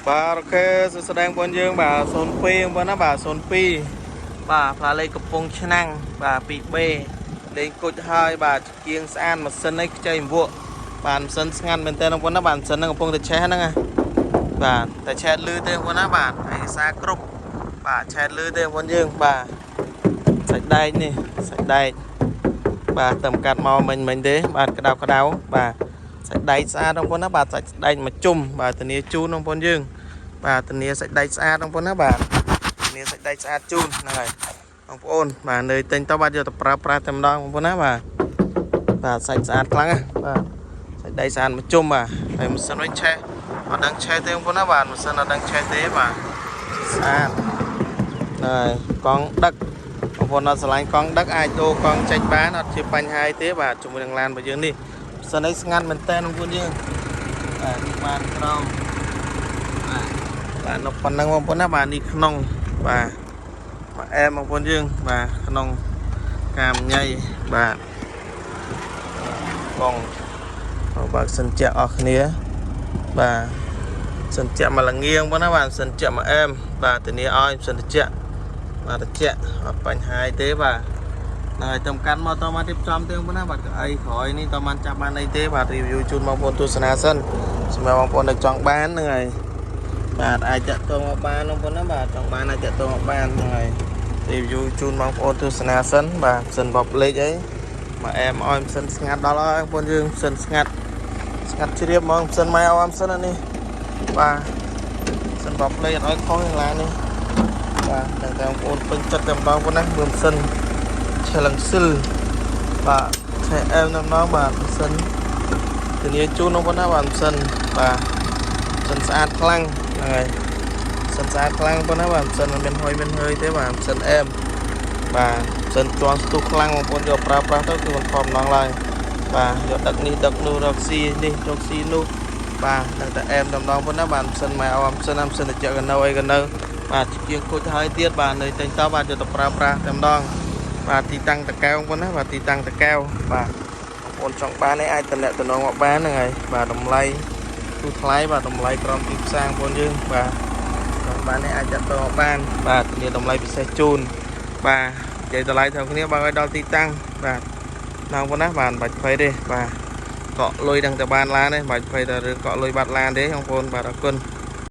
បាទ OK សួស្តីបងប្អូនយើងបាទ02បងប្អូនណាបាទ02បាទផ្លាលេខកំពង់ឆ្នាំងបាទ 2B លេងគុជហើយបាទជាងស្អាតម៉ាស៊ីននេះខ្ចីមវក់បាទម៉ាស៊ីនស្ងាត់មែនតើបងប្អូនណាបាទម៉ាស៊ីនហ្នឹងកំពុងតែឆេះហ្នឹងណាបាទតែឆេះលឺទេបងប្អូនណាបាទឯកសារគ្រប់បាទឆេះលឺទេបងប្អូនយើងបាទសាច់ដែកនេះសាច់ដែកបាទតែកាត់មកមិញមិញទេបាទក្តៅក្តៅបាទសាច់ដែកស្អាតបងប្អូនណាបាទសាច់ដែកមួយជុំបាទធានាជូនបងប្អូនយើង បាទធានាសាច់ដែកស្អាតបងប្អូនណាបាទធានាសាច់ដែកស្អាតជូនហ្នឹងហើយបងប្អូនបាទនៅទិញទៅបាទយកទៅប្រើប្រាស់តែម្ដងបងប្អូនណាបាទបាទសាច់ស្អាតខ្លាំងណាបាទសាច់ដែកស្អាតមួយជុំបាទហើយម៉ាស៊ីនវិញឆេះអត់ដឹងឆេះទេបងប្អូនណាបាទម៉ាស៊ីនអត់ដឹងឆេះទេបាទស្អាតហើយកង់ដឹកបងប្អូនអត់ស្រឡាញ់កង់ដឹកអាចដូរកង់ចេញបានអត់ជាបញ្ហាទេបាទជាមួយនឹងឡានរបស់យើងនេះម៉ាស៊ីននេះស្ងាត់មែនតើបងប្អូនយើងបាទនេះបានក្រោមបាទ បាទនៅប៉ុណ្ណឹងបងប្អូនណាបាទនេះក្នុងបាទមកអែមបងប្អូនយើងបាទក្នុងកាមញ៉ៃបាទបងបើកសិនជាក់អស់គ្នាបាទសិនជាក់មកលងៀងបងណាបាទសិនជាក់មកអែមបាទធានាឲ្យសិនជាក់បាទត្រជាក់អត់បញ្ហាទេបាទហើយតំកាន់មកតមករៀបចំទេបងប្អូនណាបាទកៅអីក្រោយនេះតបានចាប់បានអីទេបាទ review ជូនបងប្អូនទស្សនាសិនសម្រាប់បងប្អូនដែលចង់បានហ្នឹងហើយ បាទអាចតាក់ទងមកបានបងប្អូនណាបាទចង់បានអាចតាក់ទងមកបានហ្នឹងហើយ review ជូនបងប្អូនទស្សនាសិនបាទម៉ាស៊ីនបបលេខអីមកអែមឲ្យម៉ាស៊ីនស្ងាត់ដល់ហើយបងប្អូនយើងម៉ាស៊ីនស្ងាត់ស្ងាត់ជ្រាបហ្មងម៉ាស៊ីនម៉ែអមម៉ាស៊ីននេះបាទម៉ាស៊ីនបបលេខអត់ឲ្យខុសទេឡាននេះបាទតែតែបងប្អូនពេញចិត្តតែម្ដងប៉ុណ្ណាមើលម៉ាស៊ីនឆេលឹងស៊ីលបាទឆេអែមតែម្ដងបាទម៉ាស៊ីនធានាជូនបងប្អូនណាបាទម៉ាស៊ីនបាទម៉ាស៊ីនស្អាតខ្លាំងហ្នឹងហើយ សិនស្អាតខ្លាំងប៉ុណ្ណាបាទសិនមិនមានហុយមានហើយទេបាទសិនអែមបាទសិនជន់ស្ទុះខ្លាំងបងប្អូនយកប្រើប្រាស់ទៅគឺមិនខំម្ដងឡើយបាទយកដឹកនេះដឹកនោះរកស៊ីនេះរកស៊ីនោះបាទនឹងតែអែមតែម្ដងប៉ុណ្ណាបាទសិនម៉ែអមសិនអាមសិនតិចកនៅអីកនៅបាទជាងគុជហើយទៀតបាទនៅទិញតបាទយកទៅប្រើប្រាស់តែម្ដងបាទទីតាំងតកែវប៉ុណ្ណាបាទទីតាំងតកែវបាទបងប្អូនចង់បាននេះអាចតំណាក់តំណងមកបានហ្នឹងហើយបាទតម្លៃទូថ្លៃបាទតម្លៃក្រមទីផ្សារបងប្អូនយើងបាទ ចង់បាននេះអាចតាក់ទងបានបាទធានាតម្លៃពិសេសជូនបាទនិយាយតម្លៃត្រូវគ្នាបើឲ្យដល់ទីតាំងបាទដល់ប៉ុណ្ណាបាទបាច់ភ័យទេបាទកក់លុយដឹងតែបានឡានទេបាច់ភ័យតែរឿងកក់លុយបាត់ឡានទេបងប្អូនបាទអរគុណ។